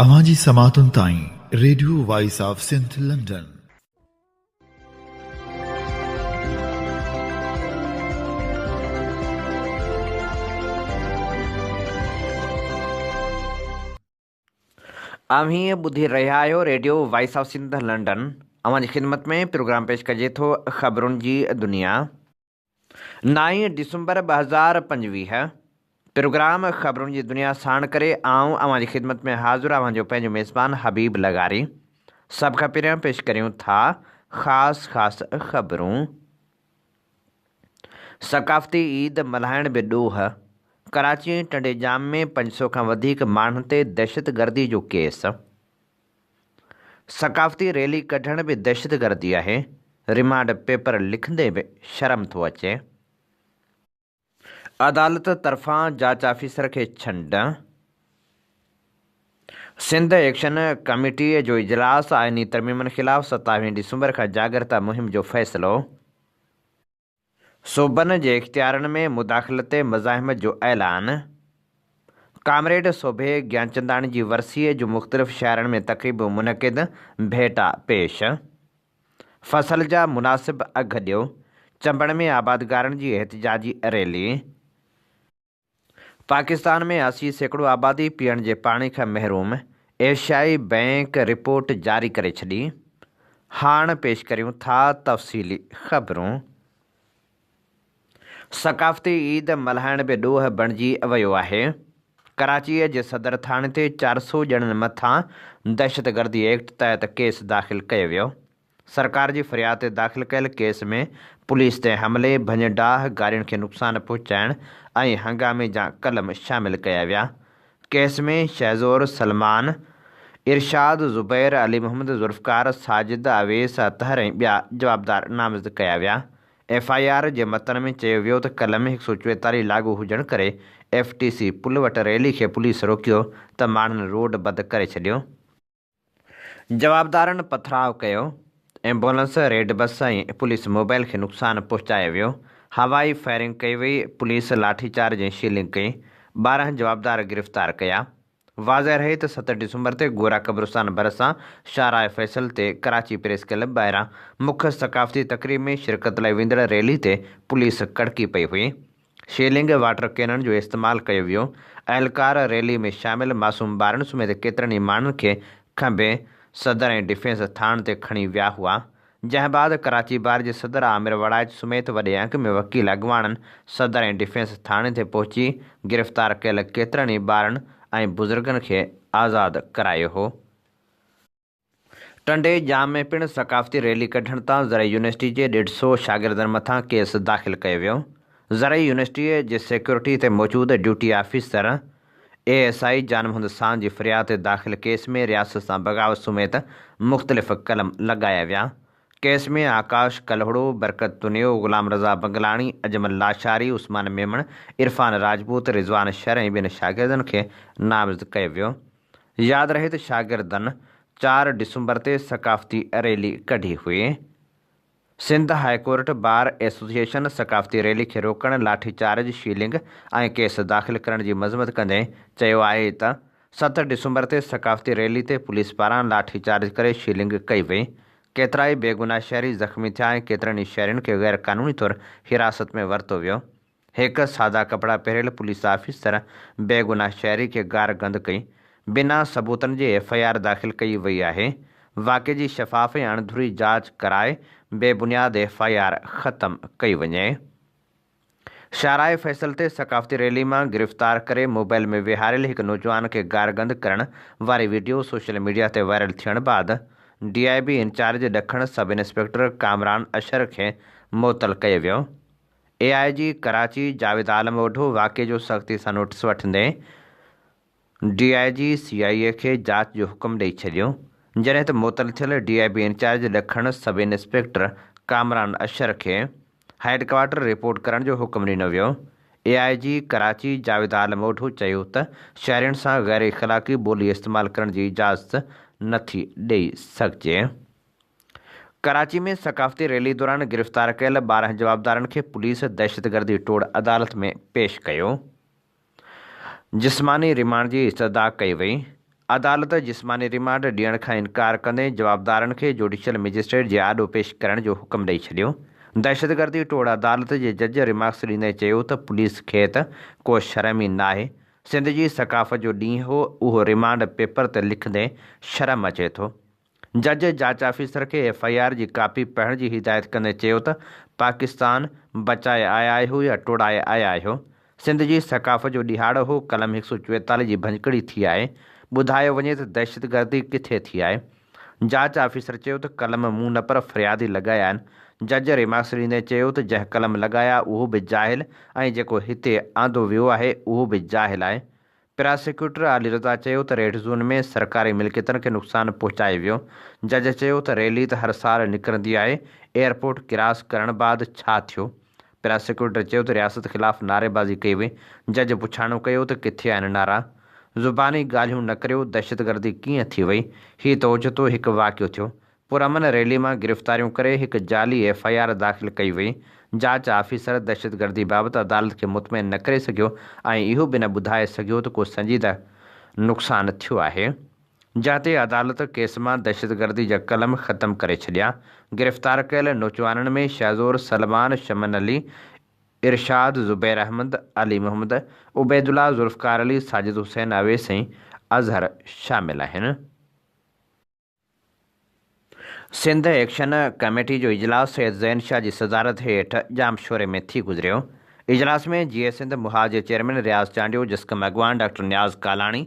اوهان جي سماعتن تائين radio voice of Sindh London. اوهين ٻڌي رهيا آهيو radio voice of Sindh London. اوهان جي خدمت ۾ پروگرام پيش ڪجي ٿو خبرن جي دنيا. نائين ڊسمبر 2025 پروگرام خبرن جي دنيا ساڻ ڪري آئون اوهان جي خدمت ۾ حاضر اوهان جو پنهنجو ميزبان حبيب لغاري سڀ کان پهريان پيش ڪريون ٿا خاص خاص خبرون. ثقافتي عيد ملهائڻ به ڏوهه، ڪراچي ۽ ٽنڊي ڄام ۾ 500 کان وڌيڪ ماڻهن تي دهشتگردي جو ڪيس. ثقافتي ريلي ڪڍڻ به دهشتگردي آهي، ريمانڊ پيپر لکندي به شرم ٿو اچي. عدالت طرفان جاچ آفيسر کي ڇنڊ. سنڌ ايڪشن ڪميٽي جو اجلاس، آئيني ترميمن خلاف ستاويهين ڊسمبر کان جاڳرتا مهم جو فيصلو. صوبن جي اختيارن ۾ مداخلت تي مزاحمت جو اعلان، ڪامريڊ سوڀي گيانچنداڻي جي ورسيء جون مختلف شهرن ۾ تقريبون منعقد، ڀيٽا پيش. فصل جا مناسب اگهه ڏيو، چمبڙ ۾ آبادگارن جي احتجاجي ريلي. پاڪستان ۾ 80% آبادي پيئڻ جي پاڻي کان محروم، ايشيائي بئنڪ رپورٽ جاري ڪري ڇڏي. هاڻ پيش ڪريون ٿا تفصيلي خبرون. ثقافتي عيد ملهائڻ به ڏوهه بڻجي ويو آهي. ڪراچيء جي صدر ٿاڻي تي 400 ڄڻن مٿان دهشتگردي ايڪٽ تحت ڪيس داخل ڪيو ويو. سرڪار جي فرياد تي داخل ڪيل ڪيس ۾ پوليس تي حملي، ڀڃ ڊاهه، گاڏين کي نقصان پهچائڻ ۽ هنگامي جا قلم شامل ڪيا ويا. ڪيس ۾ شهزور، سلمان، ارشاد، زبير، علي محمد، ذوالفقار، ساجد، اويس، اطهر ۽ ٻيا جوابدار نامزد ڪيا ويا. ايف I R جي متن ۾ چيو ويو ته قلم 144 لاڳو هجڻ ڪري ايف ٽي سي پل وٽ ريلي کي پوليس روڪيو ته ماڻهن روڊ بند ڪري ڇڏيو. جوابدارن پٿراء ڪيو، ايمبولنس، ريڊ بس ۽ پوليس موبائل کي نقصان پهچايو ويو، هوائي فائرنگ ڪئي وئي، پوليس لاٺي چارج ۽ شيلنگ ڪئي، 12 جوابدار گرفتار ڪيا. واضح رهي ته 7 ڊسمبر تي گورا قبرستان ڀرسان شاهراهه فيصل تي ڪراچي پريس ڪلب ٻاهران مک ثقافتي تقريب ۾ شرڪت لاء ويندڙ ريلي تي پوليس ڪڙڪي پئي هئي. شيلنگ، واٽر ڪينن جو استعمال ڪيو ويو، اهلڪار ريلي ۾ شامل معصوم ٻارن سميت ڪيترن ئي ماڻهن کي کنڀي صدر ۽ ڊفينس ٿاڻن تي کڻي ويا هئا، جنهن بعد ڪراچي بار جي صدر عامر وڙائچ سميت وڏي انگ ۾ وڪيل اڳواڻن صدر ۽ ڊفينس ٿاڻي تي پهچي گرفتار ڪيل ڪيترن ئي ٻارن ۽ بزرگن کي آزاد ڪرايو هو. ٽنڊي ڄام ۾ پڻ ثقافتي ريلي ڪڍڻ تان زرعي يونيورسٽي جي ڏيڍ سئو شاگردن مٿان ڪيس داخل ڪيو ويو. زرعي يونيورسٽي جي سيڪيورٽي تي موجود duty officer A S I Jan Muhammad سان جي فرياد تي داخل ڪيس ۾ رياست سان بغاوت سميت مختلف قلم لڳايا ويا. ڪيس ۾ آڪاش ڪلهوڙو، برڪت تنيو، غلام رضا بنگلاڻي، اجمل لاشاري، عثمان ميمڻ، عرفان راجپوت، رضوان شر ۽ ٻين شاگردن کي نامزد ڪيو ويو. ياد رهي ته شاگردن 4 ڊسمبر تي ثقافتي ريلي ڪڍي هئي. Sindh high court bar association ثقافتي ريلي کي روڪڻ، لاٺي چارج، شيلنگ ۽ ڪيس داخل ڪرڻ جي مذمت ڪندي چيو آهي ته 7 ڊسمبر تي ثقافتي ريلي تي پوليس پاران لاٺي چارج ڪري شيلنگ ڪئي وئي، ڪيترائي بيگناهه شهري زخمي ٿيا ۽ ڪيترن ئي شهرين کي غير قانوني طور حراست ۾ ورتو ويو. هڪ سادا ڪپڙا پهريل پوليس آفيسر بيگناهه شهري کي گار گند ڪئي، بنا ثبوتن جي ايف I R داخل ڪئي وئي آهي، واقعي جي شفاف ۽ اڻڌري جاچ ڪرائي بي بنياد ايف I R ختم ڪئي وڃي. شاهراهه فيصل تي ثقافتي ريلي مان گرفتار ڪري موبائل ۾ ويهاريل هڪ نوجوان کي گارگند ڪرڻ واري وڊيو سوشل ميڊيا تي وائرل ٿيڻ بعد ڊي I بي انچارج ڏکڻ سب انسپيڪٽر ڪامران اشر کي معطل ڪيو ويو. اي آء جي ڪراچي جاويد عالم اوڍو واقعي جو سختي سان نوٽيس وٺندي ڊي I جي سي آء اي کي جاچ جو حڪم ڏئي ڇڏيو، جڏهن ته معطل ٿيل ڊي I بي انچارج ڏکڻ سب انسپيڪٽر ڪامران اشر کي هيڊ ڪوارٽر رپورٽ ڪرڻ جو حڪم ڏنو ويو. اي آء جي ڪراچي جاويد عالم اوڍو چيو ته شهرين سان غير اخلاقي ٻولي استعمال ڪرڻ جي اجازت نٿي ڏئي سگهجي. ڪراچي ۾ ثقافتي ريلي دوران گرفتار ڪيل 12 جوابدارن کي پوليس دهشتگردي ٽوڙ عدالت ۾ پيش ڪيو. جسماني ريمانڊ جي استدعا ڪئي وئي. عدالت جسماني ريمانڊ ڏيڻ کان انڪار ڪندي جوابدارن کي جوڊيشل مئجسٽريٽ جي آڏو پيش ڪرڻ جو حڪم ڏئي ڇڏيو. دهشتگردي ٽوڙ عدالت جي جج ريمارڪس ڏيندي چيو ته پوليس کي ته ڪو شرم ئي ناهي، سنڌ جي ثقافت جو ڏينهن هو، اهو ريمانڊ پيپر تي لکندي شرم اچي ٿو. جج جاچ آفيسر کي ايف I R جي ڪاپي پڙهڻ جي هدايت ڪندي چيو ته پاڪستان بچائي آيا آهيو يا ٽوڙائي آيا آهيو؟ سنڌ جي ثقافت جو ڏهاڙو هو، قلم هڪ سؤ چويتاليهه جي ڀڃڪڙي ٿي آهي، ٻڌايو وڃي ته دهشتگردي ڪٿي ٿي آهي؟ جاچ آفيسر چيو ته قلم مون نه پر فريادي لڳايا آهن. جج ريمارڪس ڏيندي چيو ته جنهن قلم لڳايا اهو به جاهل ۽ جيڪو هتي آندو ويو آهي اهو به جاهل آهي. پراسيڪيوٽر علي رضا چيو ته ريڊ زون ۾ سرڪاري ملڪيتن کي نقصان پهچايو ويو، جج چيو ته ريلي ته هر سال نڪرندي آهي، ايئرپورٽ ڪراس ڪرڻ بعد ڇا ٿيو؟ پراسيڪيوٽر چيو ته رياست خلاف نعريبازي ڪئي وئي، جج پڇاڻو ڪيو ته ڪٿي آهن نعرا؟ زباني ڳالهيون نه ڪريو، دهشتگردي ڪيئن ٿي وئي؟ هي ته اوچتو هڪ واقعو ٿيو، پرامن ريلي مان گرفتاريون ڪري هڪ جعلي ايف I R داخل ڪئي وئي، جاچ آفيسر دهشتگردي بابت عدالت کي مطمئن نه ڪري سگهيو ۽ اهو به نه ٻڌائي سگهيو ته ڪو سنجيده نقصان ٿيو آهي، جنهن تي عدالت ڪيس مان دهشتگردي جا قلم ختم ڪري ڇڏيا. گرفتار ڪيل نوجوانن ۾ شهزور، سلمان، شمن علي، ارشاد، زبير احمد، علي محمد، عبيدالله، ذوالفقار علي، ساجد حسين اويس ۽ اظهر شامل آهن. سنڌ ايڪشن ڪميٽي جو اجلاس سيد زين شاهه جي صدارت هيٺ ڄامشوري ۾ ٿي گذريو. اجلاس ۾ جيئي سنڌ محاذ جي چيئرمين رياض چانڊيو، جسقم اڳواڻ ڊاڪٽر نياز ڪالاڻي،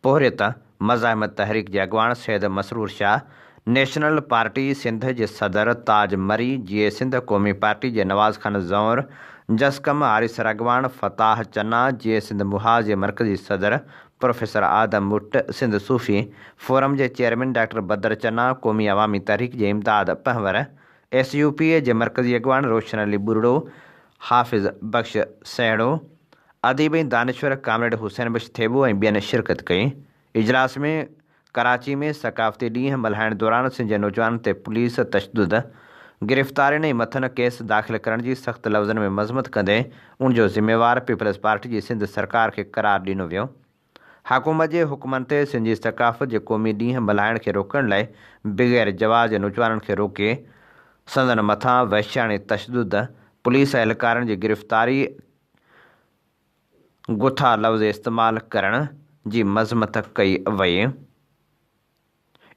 پورهيت مزاحمت تحريڪ جي اڳواڻ سيد مسرور شاهه، نيشنل پارٽي سنڌ جي صدر تاج مري، جيئي سنڌ قومي پارٽي جي نواز خان زئور، جسقم آريسر اڳواڻ فتاح چنا، جيئي سنڌ محاذ جي مرڪزي صدر پروفيسر آدم ٻٽ، سنڌ صوفي فورم جي چيئرمين ڊاڪٽر بدر چنا، قومي عوامي تحريڪ جي Imdad Panhwar, S U P جي مرڪزي اڳواڻ روشن علي ٻرڙو، حافظ بخش سهڙو، اديب ۽ دانشور ڪامريڊ حسين بخش ٿيٻو ۽ ٻين شرڪت ڪئي. اجلاس ۾ ڪراچي ۾ ثقافتي ڏينهن ملهائڻ دوران سنڌ جي نوجوانن تي پوليس تشدد، گرفتارين ۽ مٿن ڪيس داخل ڪرڻ جي سخت لفظن ۾ مذمت ڪندي ان جو ذميوار پيپلز پارٽي جي سنڌ سرڪار کي قرار ڏنو ويو. حڪومت جي حڪمن تي سنڌ جي ثقافت جي قومي ڏينهن ملهائڻ کي روڪڻ لاء بغير جواز جي نوجوانن کي روڪي سندن مٿان وحشياڻي تشدد، پوليس اهلڪارن جي گرفتاري، گٿا لفظ استعمال ڪرڻ جي مذمت ڪئي وئي.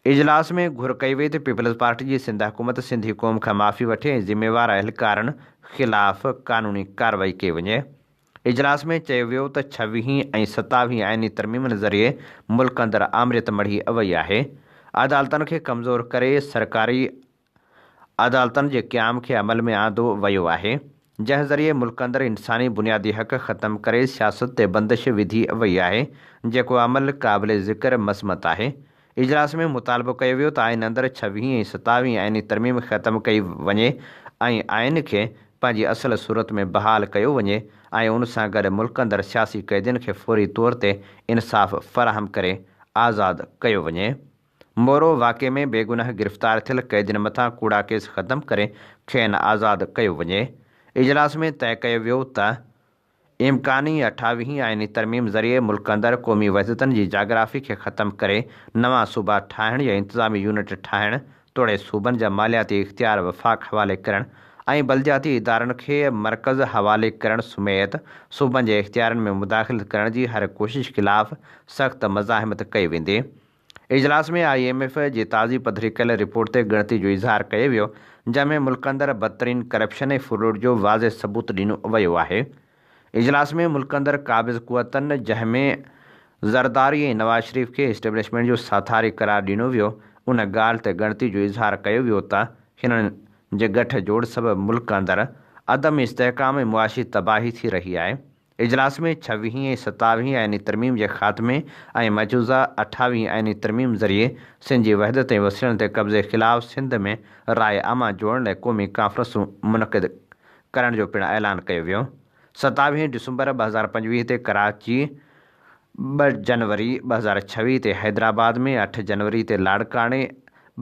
اجلاس ۾ گهر ڪئي وئي ته پيپلز پارٽي جي سنڌ حڪومت سنڌي قوم کان معافي وٺي ۽ ذميوار اهلڪارن خلاف قانوني ڪارروائي ڪئي وڃي. اجلاس ۾ چيو ويو ته ڇويهين ۽ ستاويهين آئيني ترميمن ذريعي ملڪ اندر آمريت مڙهي وئي آهي. عدالتن کي ڪمزور ڪري سرڪاري عدالتن جي قيام کي عمل ۾ آندو ويو آهي، جنهن ذريعي ملڪ اندر انساني بنيادي حق ختم ڪري سياست تي بندش وڌي وئي آهي، جيڪو عمل قابل ذڪر مذمت آهي. اجلاس ۾ مطالبو ڪيو ويو ته آئين اندر ڇويهين ۽ ستاويهين آئيني ترميم ختم ڪئي وڃي ۽ آئين کي پنهنجي اصل صورت ۾ بحال ڪيو وڃي ۽ ان سان گڏ ملڪ اندر سياسي قيدين کي فوري طور تي انصاف فراهم ڪري آزاد ڪيو وڃي. مورو واقعي ۾ بيگناهه گرفتار ٿيل قيدين مٿان ڪوڙا ڪيس ختم ڪري کين آزاد ڪيو وڃي. اجلاس ۾ طئي ڪيو ويو ته امڪاني اٺاويهين آئيني ترميم ذريعي ملڪ اندر قومي وحدتن جي جاگرافي کي ختم ڪري نوان صوبا ٺاهڻ يا انتظامي يونٽ ٺاهڻ توڙي صوبن جا مالياتي اختيار وفاق حوالي ڪرڻ ۽ بلدياتي ادارن کي مرڪز حوالي ڪرڻ سميت صوبن جي اختيارن ۾ مداخلت ڪرڻ جي هر ڪوشش خلاف سخت مزاحمت ڪئي ويندي. اجلاس ۾ I M F جي تازي پڌري ڪيل رپورٽ تي ڳڻتي جو اظهار ڪيو ويو، جنهن ۾ ملڪ اندر بدترين ڪرپشن ۽ ڦرلوٽ جو واضح ثبوت ڏنو ويو آهي. اجلاس ۾ ملڪ اندر قابض قوتن جنهن ۾ زرداري ۽ نواز شريف کي اسٽيبلشمينٽ جو ساٿاري قرار ڏنو ويو، ان ڳالهه تي ڳڻتي جو اظهار ڪيو ويو ته هنن جي ڳٺ جوڙ سبب ملڪ اندر عدم استحڪام ۽ معاشي تباهي ٿي رهي آهي. اجلاس ۾ ڇويهين ۽ ستاويهين آئيني ترميم جي خاتمي ۽ مجوزه اٺاويهين آئيني ترميم ذريعي سنڌ جي وحدت ۽ وسيلن تي قبضي خلاف سنڌ ۾ راء عامه جوڙڻ لاء قومي ڪانفرنسون منعقد ڪرڻ جو پڻ اعلان ڪيو ويو. ستاويهين ڊسمبر 2025 تي ڪراچي، ٻه جنوري 2026 تي حيدرآباد ۾، اٺ جنوري تي لاڙڪاڻي،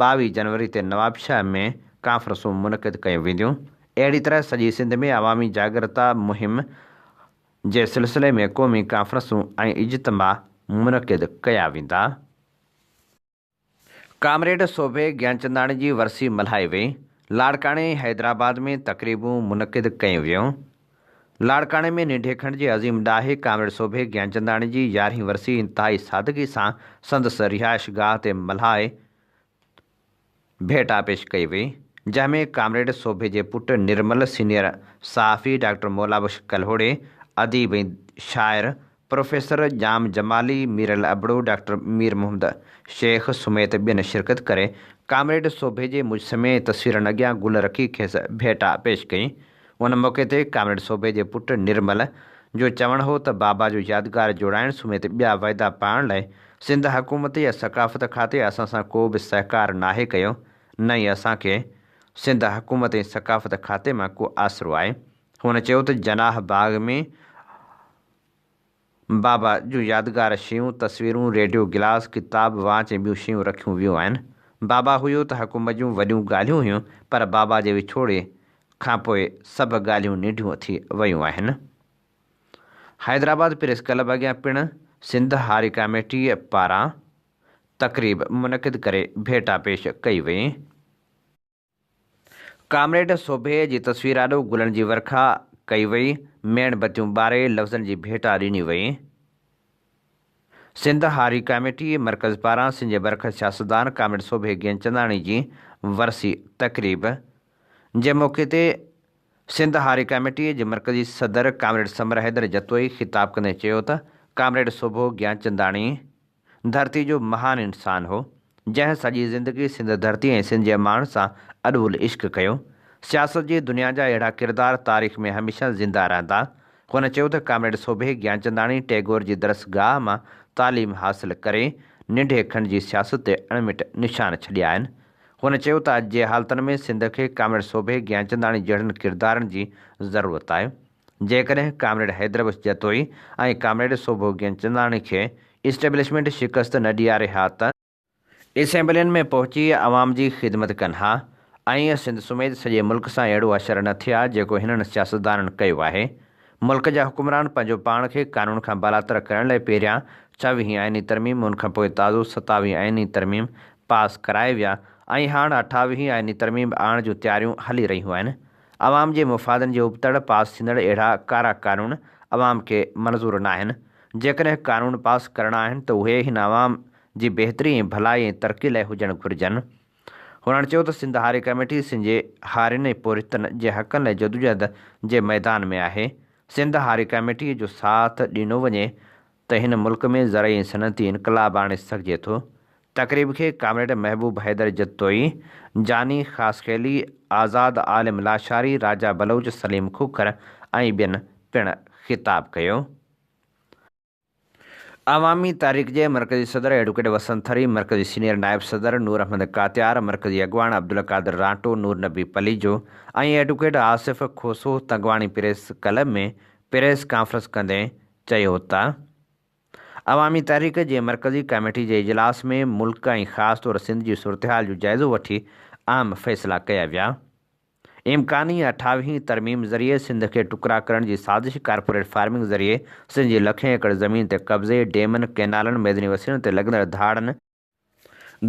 22 جنوري تي نوابشاهه ۾ ڪانفرنسون منعقد ڪيون وينديون. اهڙي طرح سڄي سنڌ ۾ عوامي جاڳرتا مهم جي سلسلي ۾ قومي ڪانفرنسون ۽ اجتماع منعقد ڪيا ويندا. ڪامريڊ سوڀي گيانچنداڻي جي ورسي ملهائي وئي، لاڙڪاڻي ۽ حيدرآباد ۾ تقريبون منعقد ڪيون ويون. لاڙڪاڻي ۾ ننڍي کنڊ جي عظيم ڏاهي ڪامريڊ سوڀي گيانچنداڻي جي يارهين ورسي انتهائي سادگي سان سندس رهائشگاهه تي ملهائي ڀيٽا پيش ڪئي وئي، جنهن ۾ ڪامريڊ سوڀي جي پٽ نرمل، سينيئر صحافي ڊاڪٽر مولابخش ڪلهوڙي، اديب ۽ شاعر پروفيسر ڄام جمالي، ميرل ابڙو، ڊاڪٽر مير محمد شيخ سميت ٻين شرڪت ڪري ڪامريڊ سوڀي جي مجسمي ۽ تصويرن اڳيان گل رکي کيس ڀيٽا پيش ڪئي. ان موقعي تي ڪامريڊ سوڀي جي پٽ نرمل جو چوڻ هو ته بابا جو يادگار جوڙائڻ سميت ٻيا وعدا پاڙڻ لاء سنڌ حڪومت يا ثقافت کاتي اسان سان ڪو به سهڪار ناهي ڪيو نه ئي اسان کي سنڌ حڪومت ۽ ثقافت کاتي مان ڪو آسرو آهي. هن چيو ته جناح باغ ۾ بابا جون يادگار شيون، تصويرون، ريڊيو گلاس، ڪتاب، واچ ۽ ٻيون شيون رکيون ويون آهن. بابا هيو ته حڪومت جون وڏيون ڳالهيون هيون پر بابا جي وڇوڙي کانپوء سڀ ڳالهيون ننڍيون ٿي ويون آهن. حيدرآباد پريس ڪلب اڳيان پڻ سنڌ هاري ڪاميٽيء پاران تقريب منعقد ڪري ڀيٽا پيش ڪئي وئي. ڪامريڊ سوڀي جي تصوير آڏو گلن جي ورکا ڪئي وئي، ميڻ بتيون ٻاري لفظن جي ڀيٽا ڏني وئي. سنڌ هاري ڪاميٽي مرڪز پاران سنڌ جي برک سياستدان ڪامريڊ سوڀي گينچنداڻي جي ورسي تقريب جي موقعي تي سنڌ هاري ڪاميٽيء جي مرڪزي صدر ڪامريڊ ثمر حيدر جتوئي خطاب ڪندي چيو ته ڪامريڊ سوڀو گيانچنداڻي ڌرتي جو مهان انسان هو، جنهن سڄي زندگي سنڌ ڌرتي ۽ سنڌ جي ماڻهن سان اڏول عشق ڪيو. سياست جي دنيا جا اهڙا ڪردار تاريخ ۾ هميشه زنده رهندا. هن چيو ته ڪامريڊ سوڀي گيانچنداڻي ٽيگور جي درسگاهه مان تعليم حاصل ڪري ننڍي کنڊ جي سياست تي اڻمٽ نشان ڇڏيا آهن. هن چيو ته اڄ جي حالتن ۾ سنڌ کي ڪامريڊ سوڀي گيانچنداڻي جهڙن ڪردارن جي ضرورت آهي. جيڪڏهن ڪامريڊ حيدربخش جتوئي ۽ ڪامريڊ سوڀو گيانچنداڻي کي اسٽيبلشمينٽ شڪست نه ڏياري ها ته اسيمبلين ۾ پهچي عوام جي خدمت ڪن ها ۽ سنڌ سميت سڄي ملڪ سان اهڙو حشر نه ٿئي ها جيڪو هنن سياستدانن ڪيو آهي. ملڪ جا حڪمران پنهنجو پاڻ کي قانون کان بالاتر ڪرڻ لاء پهريان ڇويهين آئيني ترميم ان کان پوء تازو ستاويهين آئيني ترميم پاس ڪرائي ويا ۽ هاڻ اٺاويهين آئيني ترميم آڻڻ جون تياريون هلي رهيون آهن. عوام جي مفادن جي ابتڙ پاس ٿيندڙ اهڙا ڪارا قانون عوام کي منظور ناهن. جيڪڏهن قانون پاس ڪرڻا آهن ته اهي هن عوام جي بهتري ۽ ڀلائي ۽ ترقي لاء هجڻ گهرجن. هنن چيو ته سنڌ هاري ڪميٽي سنڌ جي هارين ۽ پورهيتن جي حقن لاء جدوجهد جي ميدان ۾ آهي. سنڌ هاري ڪميٽي جو ساٿ ڏنو وڃي ته هن ملڪ ۾ زرعي ۽ صنعتي انقلاب آڻي سگهجي ٿو. تقريب کي ڪامريڊ محبوب حيدر جتوئي، جاني خاصخيلي، آزاد عالم لاشاري، راجا بلوچ، سليم کوکر ۽ ٻين پڻ خطاب ڪيو. عوامي تحريڪ جي مرڪزي صدر ايڊووڪيٽ وسند ٿري، مرڪزي سينيئر نائب صدر نور احمد ڪاتيار، مرڪزي اڳواڻ Abdul Qadir Ranto, Noor Nabi Palijo ۽ advocate Asif Khoso Tangwani press club ۾ press conference ڪندي چيو ته عوامي تحريڪ جي مرڪزي ڪاميٽي جي اجلاس ۾ ملڪ ۽ خاص طور سنڌ جي صورتحال جو جائزو وٺي اهم فيصلا ڪيا ويا. امڪاني اٺاويهين ترميم ذريعي سنڌ کي ٽڪرا ڪرڻ جي سازش، ڪارپوريٽ فارمنگ ذريعي سنڌ جي لکين ايڪڙ زمين تي قبضي، ڊيمن، ڪئنالن، ميدني وسيلن تي لڳندڙ ڌاڙن،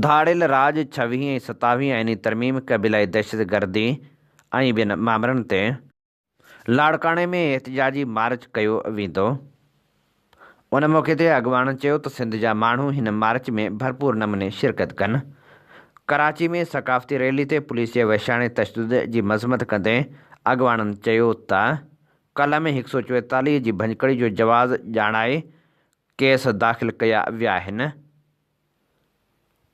ڌاڙيل راڄ، ڇويهين ۽ ستاويهين آئيني ترميم، قبيلائي دهشتگردي ۽ ٻين مامرن تي لاڙڪاڻي ۾ احتجاجي مارچ ڪيو ويندو. ان موقعي تي اڳواڻن چيو ته سنڌ جا ماڻهو هن مارچ ۾ ڀرپور نموني شرڪت ڪن. ڪراچي ۾ ثقافتي ريلي تي پوليس جي وحشياڻي تشدد جي مذمت ڪندي اڳواڻن چيو ته قلم هڪ سئو چويتاليهه جي ڀڃڪڙي جو جواز ڄاڻائي ڪيس داخل ڪيا ويا آهن.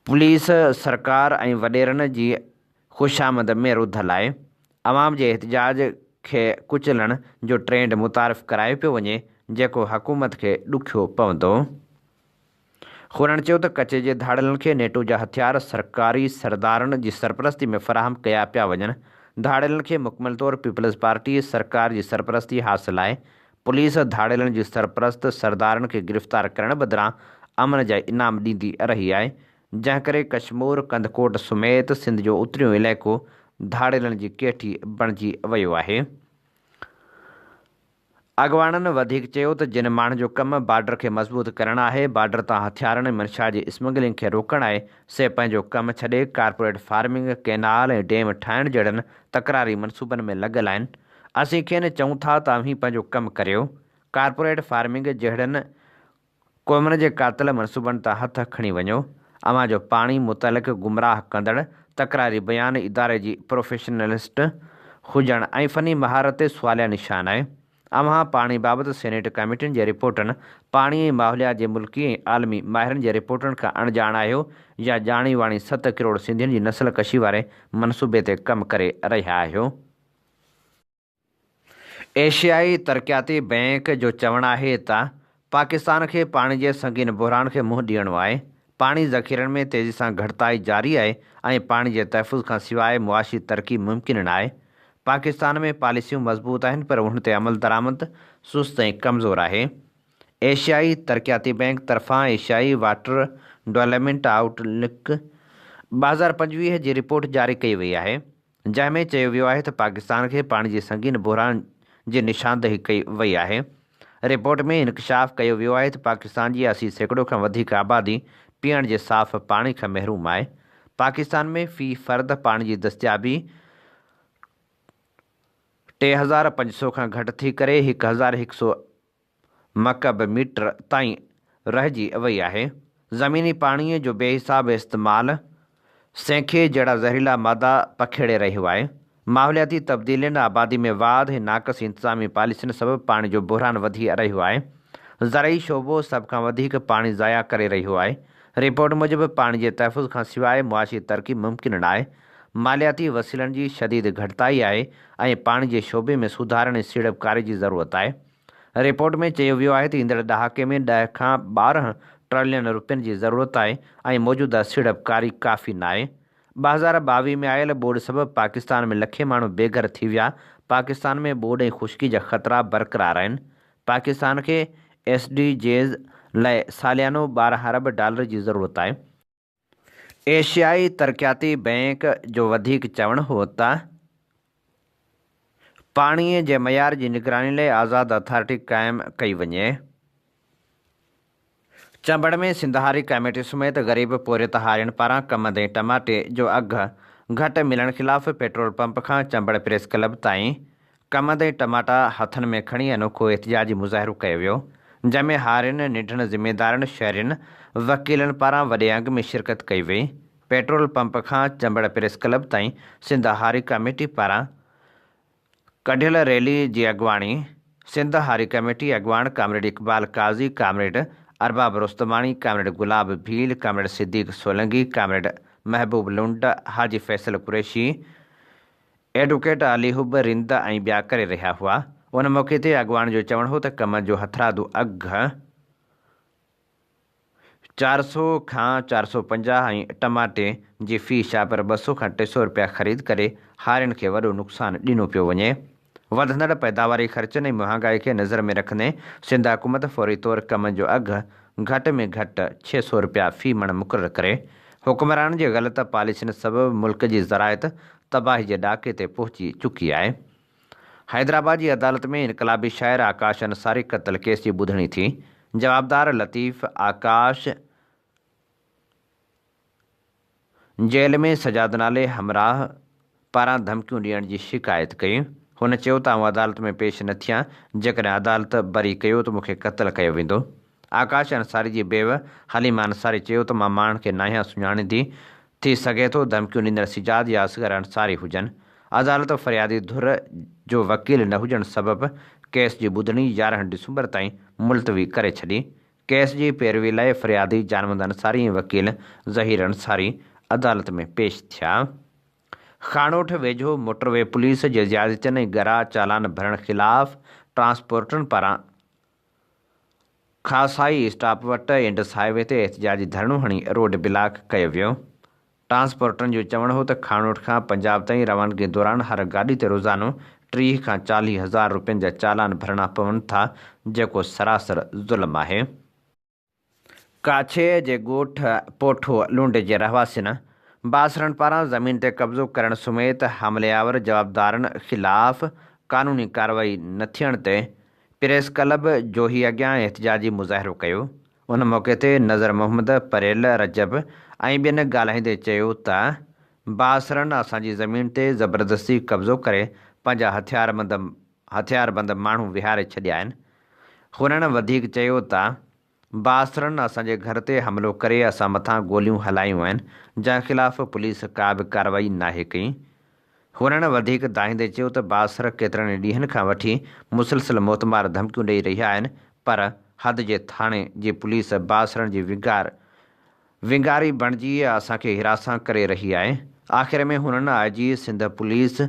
پوليس سرڪار ۽ وڏيرن جي خوشامد ۾ رڌل آهي، عوام جي احتجاج کي ڪچلڻ جو ٽرينڊ متعارف ڪرايو پيو وڃي، جيڪو حڪومت کي ڏکيو پوندو. خورڻ چيو ته ڪچي جي ڌاڙيلن کي نيٽو جا هٿيار سرڪاري سردارن جي سرپرستي ۾ فراهم ڪيا پيا وڃن، ڌاڙيلن کي مڪمل طور پيپلز پارٽي سرڪار جي سرپرستي حاصل آهي، پوليس ڌاڙيلن جي سرپرست سردارن کي گرفتار ڪرڻ بدران امن جا انعام ڏيندي رهي آهي، جنهن ڪري ڪشمور، ڪنڌڪوٽ سميت سنڌ جو اتريون علائقو ڌاڙيلن جي ڪيٺي بڻجي ويو آهي. اڳواڻن وڌيڪ چيو ته جن ماڻهن جو ڪم بارڊر کي مضبوط ڪرڻ آهي، بارڊر تان هٿيارن ۽ منشيات جي اسمگلنگ کي روڪڻ آهي، سي پنهنجو ڪم ڇڏي ڪارپوريٽ فارمنگ، ڪئنال ۽ ڊيم ٺاهڻ جهڙن تڪراري منصوبن ۾ لڳل آهن. اسين کين چئون ٿا ته اوهين پنهنجو ڪم ڪريو، ڪارپوريٽ فارمنگ جهڙن قومن جي قاتل منصوبن تان هٿ کڻي وڃو. اوهان جو پاڻي متعلق گمراهه ڪندڙ تڪراري بيان اداري جي پروفيشنلسٽ هجڻ ۽ فني مهارت تي سواليا نشان آهي. اوهان پاڻي بابت سينيٽ ڪميٽين جي رپورٽن، پاڻي ۽ ماحوليات جي ملڪي ۽ عالمي ماهرن جي رپورٽن کان اڻڄاڻ آهيو يا ڄاڻي واڻي ست ڪروڙ سنڌين جي نسل ڪشي واري منصوبي تي ڪم ڪري رهيا آهيو. ايشيائي ترقياتي بئنڪ جو چوڻ آهي ته پاڪستان کي پاڻي جي سنگين بحران کي منهن ڏيڻو آهي، پاڻي ذخيرن ۾ تيزي سان گهٽتائي جاري آهي ۽ پاڻي جي تحفظ کان سواء معاشي ترقي ممڪن ناهي، پاڪستان ۾ پاليسيون مضبوط آهن پر انهن تي عملدرآمد سست ۽ ڪمزور آهي. ايشيائي ترقياتي بئنڪ طرفان ايشيائي واٽر ڊولپمينٽ آئوٽ لڪ 2025 جي رپورٽ جاري ڪئي وئي آهي. جنهن ۾ چيو ويو آهي ته پاڪستان کي پاڻي جي سنگين بحران جي نشاندهي ڪئي وئي آهي. رپورٽ ۾ انڪشاف ڪيو ويو آهي ته پاڪستان جي 80% کان وڌيڪ آبادي پيئڻ جي صاف پاڻي کان محروم آهي. پاڪستان ۾ في فرد پاڻي جي دستيابي 3500 کان گهٽ ٿي ڪري 1100 مڪعب ميٽر تائين رهجي وئي آهي. زميني پاڻيء جو بي حساب استعمال سينکي جهڙا زهريلا مادا پکيڙي رهيو آهي. ماحولياتي تبديلين، آبادي ۾ واڌ ۽ ناقص انتظامي پاليسين سبب پاڻي جو بحران وڌي رهيو آهي. زرعي شعبو سڀ کان وڌيڪ پاڻي ضايع ڪري رهيو آهي. رپورٽ موجب پاڻي جي تحفظ کان سواء معاشي ترقي ممڪن ناهي. مالياتي وسيلن جي شديد گهٽتائي آهي ۽ پاڻي جي شعبي ۾ سڌارن ۽ سيڙپڪاري جي ضرورت آهي. رپورٽ ۾ چيو ويو آهي ته ايندڙ ڏهاڪي ۾ 10 کان 12 ٽرلين رپين جي ضرورت آهي ۽ موجوده سيڙپڪاري ڪافي ناهي. 2022 ۾ آيل ٻوڏ سبب پاڪستان ۾ لکين ماڻهو بي گهر ٿي ويا، پاڪستان ۾ ٻوڏ ۽ خشڪي جا خطرا برقرار آهن. پاڪستان کي ايس ڊي جيز لاء ساليانو 12 ارب ڊالر جي ضرورت آهي. ايشيائي ترقياتي بئنڪ جو وڌيڪ چوڻ هو ته پاڻي جي معيار جي نگراني لاء آزاد اٿارٽي قائم ڪئي وڃي. چمبڙ ۾ سنڌ هاري ڪميٽي سميت غريب پورهيت هارين پاران ڪمند ۽ ٽماٽي جو اگهه گهٽ ملڻ خلاف پيٽرول پمپ کان چمبڙ پريس ڪلب تائين ڪمند ۽ ٽماٽا هٿن ۾ کڻي انوکو احتجاجي مظاهرو ڪيو ويو، جنهن ۾ هارين، ننڍن ذميدارن، شهرين، وڪيلن پاران وڏي انگ ۾ شرڪت ڪئي وئي. پيٽرول پمپ کان چمبڙ پريس ڪلب تائين سنڌ هاري ڪميٽي پاران ڪڍيل ريلي جي اڳواڻي سنڌ هاري ڪميٽي اڳواڻ comrade Iqbal Qazi, comrade Arbab Rustamani, comrade Gulab Bheel, comrade Siddique Solangi, comrade Mehboob Lund, Haji Faisal Qureshi, advocate Ali Hub Rind ۽ ٻيا ڪري رهيا هئا. ان موقعي تي اڳواڻ جو چوڻ هو ته ڪم جو هٿرادو اگهه 400 کان 450 ۽ ٽماٽي جي في شاپر 200 کان 300 رپيا خريد ڪري هارين کي وڏو نقصان ڏنو پيو وڃي. وڌندڙ پيداواري خرچن ۽ مهانگائي کي نظر ۾ رکندي سنڌ حڪومت فوري طور ڪم جو اگهه گهٽ ۾ گهٽ 600 رپيا في مڻ مقرر ڪري. حڪمرانن جي غلط پاليسين سبب ملڪ جي زراعت تباهي جي ڏاڪي تي پهچي چڪي آهي. حيدرآباد جي عدالت ۾ انقلابي شاعر آڪاش انصاري قتل ڪيس جي ٻڌڻي ٿي. جوابدار لطيف آڪاش جيل ۾ سجاد نالي همراهه پاران ڌمڪيون ڏيڻ جي شڪايت ڪئي. هن چيو ته آئون عدالت ۾ پيش نه ٿيان، جيڪڏهن عدالت بري ڪيو ته مون کي قتل ڪيو ويندو. آڪاش انصاري جي بيوه حليمه انصاري چيو ته مان ماڻهن کي ناهيان سڃاڻيندي، ٿي سگهي ٿو ڌمڪيون ڏيندڙ سجاد يا اصغر انصاري هجن. عدالت فريادي ڌر جو وڪيل نه هجڻ سبب ڪيس جي ٻڌڻي 11 ڊسمبر تائين ملتوي ڪري ڇڏي. ڪيس جي پيروي لاء فريادي جانمند انصاري ۽ وڪيل ظهير انصاري عدالت ۾ پيش ٿيا. خاڻوٺ ويجهو موٽروي پوليس جي زيادتين ۽ ڳرا چالان ڀرڻ خلاف ٽرانسپورٽرن پاران خاصائي اسٽاپ وٽ انڊس هاء وي تي احتجاجي ڌرڻو هڻي روڊ بلاڪ ڪيو ويو. ٽرانسپورٽرن جو چوڻ هو ته کاڻوٺ کان پنجاب تائين روانگي دوران هر گاڏي تي روزانو 30 کان 40 هزار روپين جا چالان ڀرڻا پون ٿا جيڪو سراسر ظلم آهي. ڪاڇي جي ڳوٺ پوٺو لونڊي جي رهواسين بااثرن پاران زمين تي قبضو ڪرڻ سميت حملي آور جوابدارن خلاف قانوني ڪارروائي نه ٿيڻ تي پريس ڪلب جوهي اڳيان احتجاجي مظاهرو ڪيو. ان موقعي تي نظر محمد پريل رجب ۽ ٻين ڳالهائيندي چيو ته بااثرن اسان جي زمين تي زبردستي قبضو ڪري پنهنجا هٿياربند هٿياربند ماڻهو ويهاري ڇڏيا آهن. هنن وڌيڪ چيو ته بااثرن اسان جي گهر تي حملو ڪري اسان مٿان گوليون هلايون آهن، جنهن خلاف پوليس ڪا به ڪارروائي ناهي ڪئي. هنن وڌيڪ دانهيندي چيو ته بااثر ڪيترن ئي ڏينهن کان وٺي مسلسل موتمار ڌمڪيون ڏئي رهيا آهن پر حد جي ٿاڻي جي پوليس بااثرن جي ونگار ونگاري بڻجي اسان کي هراسان ڪري رهي آهي. آخر ۾ هنن I G Sindh police,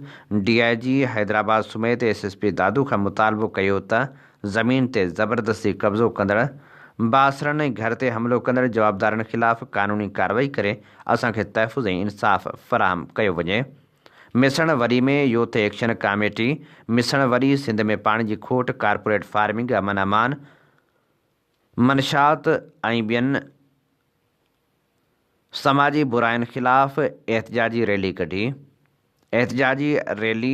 D I G Hyderabad سميت ايس ايس پي دادو کان مطالبو ڪيو ته زمين تي زبردستي قبضو ڪندڙ بااثرن ۽ گهر تي حملو ڪندڙ جوابدارن خلاف قانوني ڪارروائي ڪري اسان کي تحفظ ۽ انصاف فراهم ڪيو وڃي. مسڻ وڏي ۾ يوٿ ايڪشن ڪاميٽي مسڻ وڏي سنڌ ۾ پاڻي جي کوٽ، ڪارپوريٽ فارمنگ، امن امان، منشيات ۽ ٻين سماجي براين خلاف احتجاجي ريلي ڪڍي. احتجاجي ريلي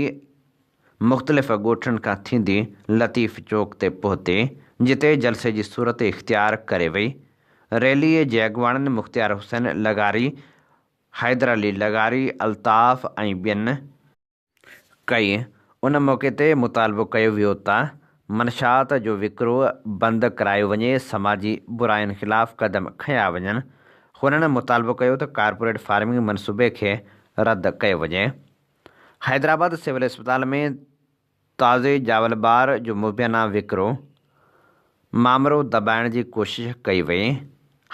مختلف ڳوٺن کان ٿيندي لطيف چوڪ تي پهتي، جتي جلسي جي صورت اختيار ڪري وئي. ريلي جي اڳواڻن مختيار حسين لغاري، حيدر علي لغاري، الطاف ۽ ٻين ڪئي، ان موقعي تي مطالبو ڪيو ويو ته منشيات جو وڪرو بند ڪرايو وڃي، سماجي براين خلاف قدم کنيا وڃن. هنن مطالبو ڪيو ته ڪارپوريٽ فارمنگ منصوبي کي رد ڪيو وڃي. حيدرآباد سول اسپتال ۾ تازي ڄاول ٻار جو مبينا وڪرو مامرو دٻائڻ جي ڪوشش ڪئي وئي.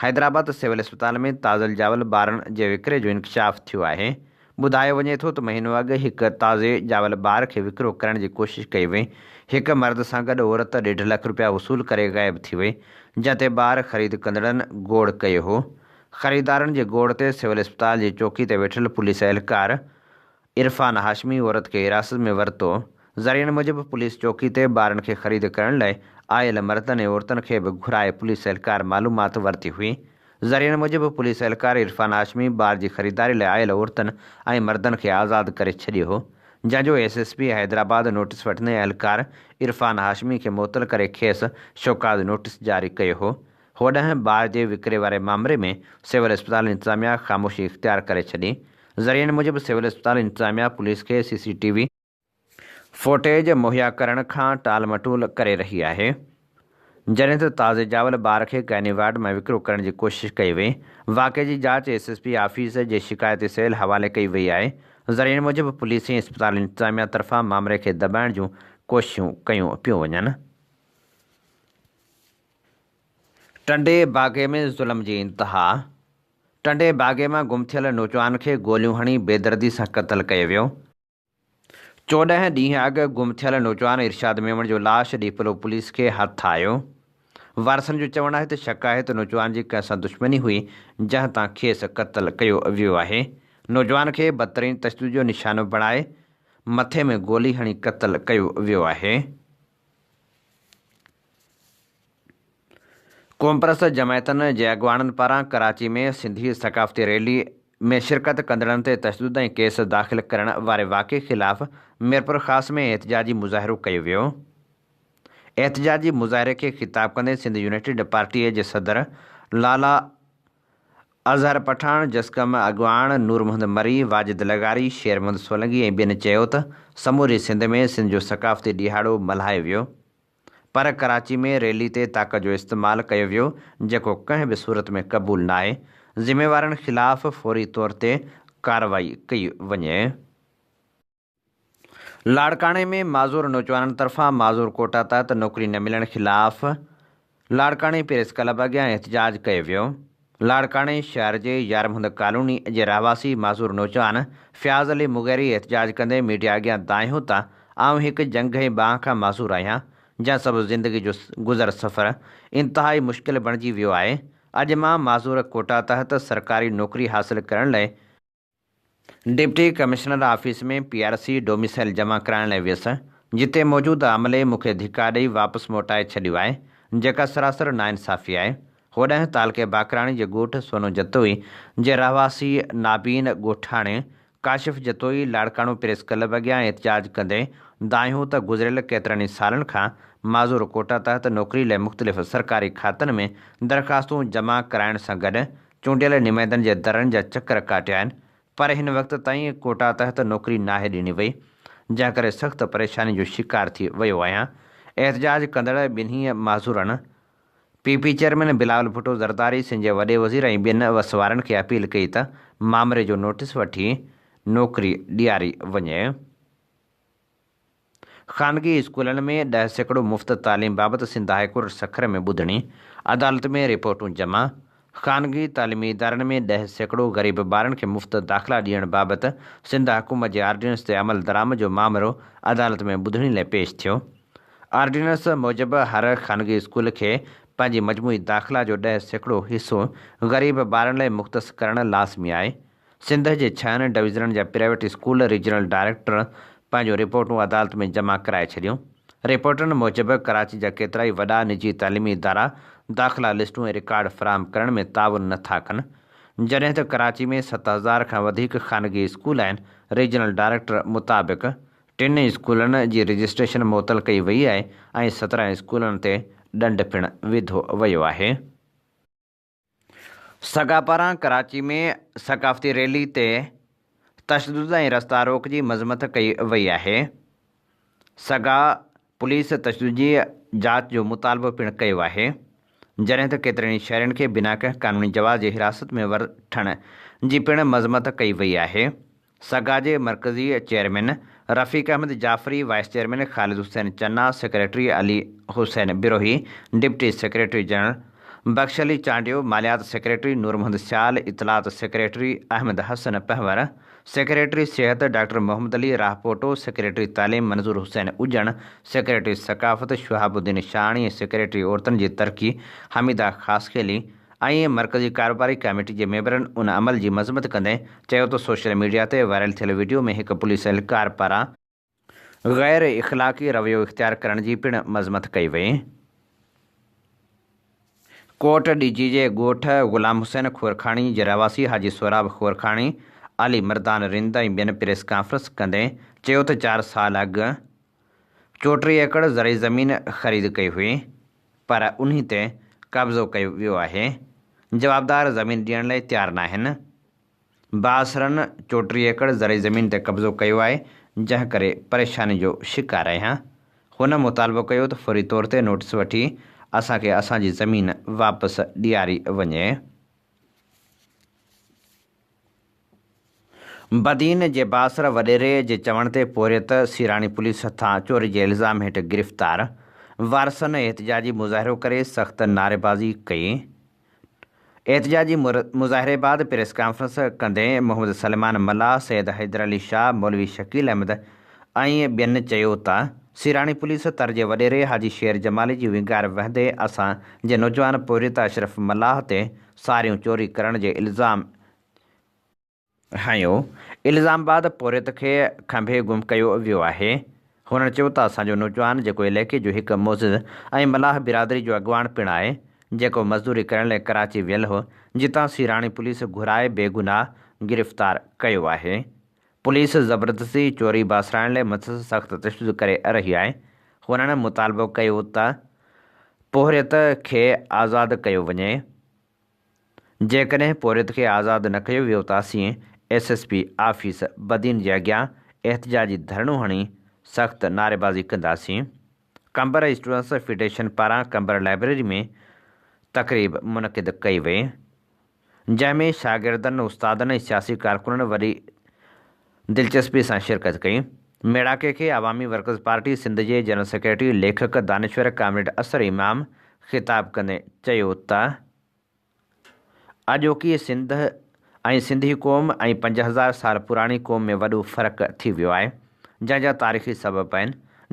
حيدرآباد سول اسپتال ۾ تازل ڄاول ٻارن جي وڪري جو انڪشاف ٿيو آهي. ٻڌايو وڃي ٿو ته مهينو اڳ هڪ تازي ڄاول ٻار کي وڪرو ڪرڻ جي ڪوشش ڪئي وئي. هڪ مرد سان گڏ عورت ڏيڍ لک رپيا وصول ڪري غائب ٿي وئي، جنهن تي ٻار خريد ڪندڙن گوڙ ڪيو هو. خريدارن جي گوڙ تي سول اسپتال جي چوڪي تي ويٺل پوليس اهلڪار عرفان هاشمي عورت کي حراست ۾ ورتو. ذريعن موجب پوليس چوڪي تي ٻارن کي خريد ڪرڻ لاء آيل مردن ۽ عورتن کي به گهرائي پوليس اهلڪار معلومات ورتي هئي. ذريعن موجب پوليس اهلڪار عرفان هاشمي ٻار جي خريداري لاء آيل عورتن ۽ مردن کي آزاد ڪري ڇڏيو هو، جنهن جو S S P Hyderabad notice وٺندي اهلڪار عرفان هاشمي کي معطل ڪري کيس شوڪاز نوٽيس جاري ڪيو هو. هوڏانهن ٻار جي وڪري واري مامري ۾ سول اسپتال انتظاميا خاموشي اختيار ڪري ڇڏي. ذريعن موجب سول اسپتال انتظاميا پوليس کي C C T V footage مهيا ڪرڻ کان ٽال مٽول ڪري رهي آهي. جڏهن ته تازي ڄاول ٻار کي گائني وارڊ مان وڪرو ڪرڻ جي ڪوشش ڪئي وئي. واقعي جي جاچ ايس ايس پي آفيس جي شڪايتي سيل حوالي ڪئي وئي آهي. ذريعن موجب پوليس ۽ اسپتال انتظاميا طرفان مامري کي دٻائڻ جون ڪوششون ڪيون پيون وڃن. ٽنڊي باگي ۾ ظلم جي انتها، ٽنڊي باگي مان گم ٿيل نوجوان کي گوليون هڻي بيدردي سان قتل ڪيو ويو. 14 ڏينهن اڳ گم ٿيل نوجوان ارشاد ميمڻ جو لاش ڏيپلو پوليس کي هٿ آيو. وارثن جو چوڻ آهي ته شڪ آهي ته نوجوان جي ڪنهن سان دشمني هئي جنهن تان کيس قتل ڪيو ويو آهي. نوجوان کي بدترين تشدد جو نشانو بڻائي مٿي ۾ گولي هڻي قتل ڪيو ويو آهي. قومپرست جماعتن جي اڳواڻن پاران ڪراچي ۾ سنڌي ثقافتي ريلي ۾ شرڪت ڪندڙن تي تشدد ۽ ڪيس داخل ڪرڻ واري واقعي خلاف ميرپورخاص ۾ احتجاجي مظاهرو ڪيو ويو. احتجاجي مظاهري کي خطاب ڪندي سنڌ يونائيٽيڊ پارٽي جي صدر لالا اظهر پٺاڻ، جسقم اڳواڻ نور محمد مري، واجد لغاري، شير محمد سولنگي ۽ ٻين چيو ته سموري سنڌ ۾ سنڌ جو ثقافتي ڏهاڙو ملهايو ويو پر ڪراچي ۾ ريلي تي طاقت جو استعمال ڪيو ويو جيڪو ڪنهن به صورت ۾ قبول ناهي، ذميوارن خلاف فوري طور تي ڪارروائي ڪئي وڃي. لاڙڪاڻي ۾ معذور نوجوانن طرفان معذور ڪوٽا تحت نوڪري نه ملڻ خلاف لاڙڪاڻي پريس ڪلب اڳيان احتجاج ڪيو ويو. لاڙڪاڻي شهر جي يارمحمد ڪالوني جي رهواسي معذور نوجوان فياض علي مغيري احتجاج ڪندي ميڊيا اڳيان دانهيو ته آئون هڪ ڄنگهه ۽ ٻانهن کان معذور آهيان جنهن سبب زندگي جو گذر سفر انتهائي مشڪل بڻجي ويو آهي اڄ مان معذور ڪوٽا تحت سرڪاري نوڪري حاصل ڪرڻ لاء deputy commissioner office ۾ P R C domicile جمع ڪرائڻ لاء ويس، جتي موجود عملي مون کي ڌڪا ڏئي واپس موٽائي ڇڏيو آهي، جيڪا سراسر ناانصافي آهي. هوڏانهن تعلقي باقراڻي جي ڳوٺ سونو جتوئي جي رهواسي نابين ڳوٺاڻي ڪاشف جتوئي لاڙڪاڻو پريس ڪلب اڳيان احتجاج ڪندي دانهيو ته گذريل ڪيترن ئي سالن کان معذور ڪوٽا تحت نوڪري لاء مختلف سرڪاري کاتن ۾ درخواستون جمع ڪرائڻ سان گڏ چونڊيل نمائندن جي درن جا چڪر ڪاٽيا آهن پر هن وقت تائين ڪوٽا تحت نوڪري ناهي ڏني وئي جنهن ڪري سخت پريشاني جو شڪار ٿي ويو آهيان. احتجاج ڪندڙ ٻنهي معذورن P P chairman Bilawal Bhutto Zardari, Sindh جي وڏي وزير ۽ ٻين وس وارن کي اپيل ڪئي ته مامري جو نوٽيس وٺي نوڪري ڏياري وڃي. خانگي اسڪولن ۾ 10% مفت تعليم بابت سنڌ هاء ڪورٽ سکر ۾ ٻڌڻي، عدالت ۾ رپورٽون جمع، خانگي تعليمي ادارن ۾ 10% غريب ٻارن کي مفت داخلا ڏيڻ بابت سنڌ حڪومت جي آرڊيننس تي عملدرآمد جو مامرو عدالت ۾ ٻڌڻي لاء پيش ٿيو. آرڊيننس موجب هر خانگي اسڪول کي پنهنجي مجموعي داخلا جو 10% حصو غريب ٻارن لاء مختص ڪرڻ لازمي آهي. سنڌ جي ڇهن ڊويزنن جا پرائيويٽ اسڪول ريجنل ڊائريڪٽر پنهنجون رپورٽون عدالت ۾ جمع ڪرائي ڇڏيون. رپورٽن موجب ڪراچي جا ڪيترائي وڏا نجي تعليمي ادارا داخلا لسٽون ۽ رڪارڊ فراهم ڪرڻ ۾ تعاون نه ٿا ڪن. جڏهن ته ڪراچي ۾ 7000 کان وڌيڪ خانگي اسڪول آهن. ريجنل ڊائريڪٽر مطابق ٽن اسڪولن جي رجسٽريشن معطل ڪئي وئي آهي ۽ 17 اسڪولن تي ڏنڊ پڻ وڌو ويو آهي. سگا پاران ڪراچي ۾ ثقافتي ريلي تي تشدد ۽ رستا روڪ جي مذمت ڪئي وئي آهي. سگا پوليس تشدد جي جاچ جو مطالبو پڻ ڪيو آهي. جڏهن ته ڪيترن ئي شهرين کي بنا ڪنهن قانوني جواز جي حراست ۾ وٺڻ جي پڻ مذمت ڪئي وئي آهي. سگا جي مرڪزي chairman Rafiq Ahmed Jafri, vice chairman Khalid Hussain Channa, secretary Ali Hussain Brohi, deputy secretary general Bakhsh Ali Chandio, ماليات سيڪريٽري نور محمد سيال، اطلاعات سيڪريٽري احمد حسن پنهور، سيڪريٽري صحت ڊاڪٽر محمد علي راهپوٽو، سيڪريٽري تعليم منظور حسين اجڻ، سيڪريٽري ثقافت شهاب الدين شاهاڻي ۽ سيڪريٽري عورتن جي ترقي حميده خاصخيلي ۽ مرڪزي ڪاروباري ڪاميٽي جي ميمبرن ان عمل جي مذمت ڪندي چيو ته سوشل ميڊيا تي وائرل ٿيل وڊيو ۾ هڪ پوليس اهلڪار پاران غير اخلاقي رويو اختيار ڪرڻ جي پڻ مذمت ڪئي وئي. ڪوٽ ڏيجي جي ڳوٺ غلام حسين خورکاڻي جي رهواسي حاجي سهراب خورکاڻي، علي مردان رند ۽ ٻين پريس ڪانفرنس ڪندي چيو ته چار سال اڳ 34 ايڪڙ زرعي زمين خريد ڪئي هئي پر انهي تي قبضو ڪيو ويو آهي، جوابدار زمين ڏيڻ لاء تيار ناهن. بااثرن 34 ايڪڙ زرعي زمين تي قبضو ڪيو آهي جنهن ڪري پريشاني جو شڪار آهيان. هن مطالبو ڪيو ته فوري طور تي نوٽيس وٺي اسان کي اسان جي زمين واپس ڏياري وڃي. بدين جي بااثر وڏيري جي چوڻ تي پورهيت سيراڻي پوليس هٿان چوري جي الزام هيٺ گرفتار، وارثن احتجاجي مظاهرو ڪري سخت نعريبازي ڪئي. احتجاجي مظاهري بعد پريس ڪانفرنس ڪندي محمد سليمان ملاح، سيد حيدر علي شاهه، مولوي شڪيل احمد ۽ ٻين چيو ته سيراڻي پوليس تر جي وڏيري حاجي شير جمالي جي ونگار وهندي اسان جي نوجوان پورهيت اشرف ملاح تي ساريون چوري ڪرڻ جي الزام هنيو. الزام بعد پورهيت کي کنڀي گم ڪيو ويو آهي. هنن چيو ته اسان جو نوجوان جيڪو علائقي جو هڪ معزز ۽ ملاح برادري جو اڳواڻ پڻ آهي، جيڪو مزدوري ڪرڻ لاء ڪراچي ويل هو، جتان سيراڻي پوليس گهرائي بيگناهه گرفتار ڪيو آهي. پوليس زبردستي چوري باسرائڻ لاء مٿس سخت تشدد ڪري رهي آهي. هنن مطالبو ڪيو ته پورهيت کي آزاد ڪيو وڃي. جيڪڏهن پورهيت کي آزاد نه ڪيو ويو ته اسين S S P office Badin جي اڳيان احتجاجي ڌرڻو هڻي سخت نعريبازي ڪنداسين. قمبر اسٽوڊنٽس فيڊريشن پاران قمبر لائبريري ۾ تقريب منعقد ڪئي وئي جنهن ۾ شاگردن، استادن ۽ سياسي ڪارڪنن وڏي دلچسپي سان شرڪت ڪئي. ميڙاڪي کي عوامي ورڪرز پارٽي سنڌ جي جنرل سيڪريٽري ليکڪ دانشور ڪامريڊ اثر امام خطاب ڪندي چيو ته اڄوڪي سنڌ ۽ سنڌي قوم ۽ 5000 سال پراڻي قوم ۾ وڏو فرق ٿي ويو آهي جنهن جا تاريخي سبب آهن.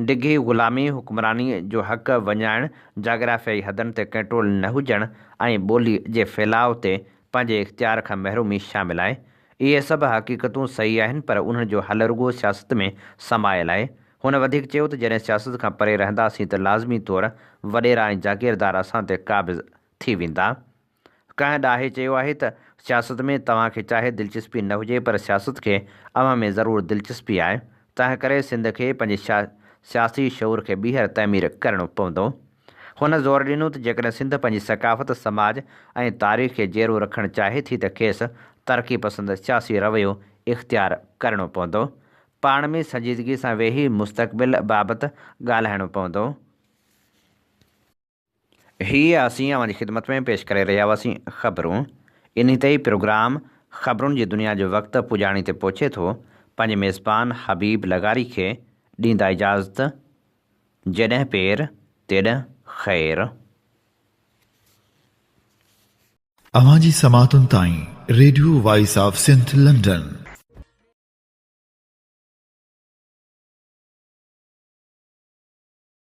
ڊگهي غلامي، حڪمراني جو حق وڃائڻ، جاگرافيائي حدن تي ڪنٽرول نه هجڻ ۽ ٻولي جي ڦهلاء تي پنهنجي اختيار کان محرومي شامل آهي. اهي سڀ حقيقتون صحيح آهن پر انهن جو حل رڳو سياست ۾ سمايل آهي. هن وڌيڪ چيو ته جڏهن سياست کان پري رهنداسين ته لازمي طور وڏيرا ۽ جاگيردار اسان تي قابض ٿي ويندا. ڪنهن ڏاهي چيو آهي ته سياست ۾ توهان کي چاهي دلچسپي نه هجي پر سياست کي اوهان ۾ ضرور دلچسپي آهي، تنهن ڪري سنڌ کي پنهنجي سياسي شعور کي ٻيهر تعمير ڪرڻو پوندو. هن زور ڏنو ته جيڪڏهن سنڌ پنهنجي ثقافت، سماج ۽ تاريخ کي جيئرو رکڻ چاهي ٿي ته کيس ترقي پسند سياسي رويو اختيار ڪرڻو پوندو. پاڻ ۾ سنجيدگي سان ويهي مستقبل بابت ڳالهائڻو پوندو. هي اسين اوهان جي خدمت ۾ پيش ڪري رهيا هئاسين خبرون. انهي تي ئي پروگرام خبرن جي دنيا جو وقت پڄاڻي تي پهچي ٿو. پنهنجي ميزبان حبيب لغاري کي ڏيندا اجازت. جيڏهن پير تيڏهن خير. اوهان جي سماعتن تائين radio voice of Sindh London.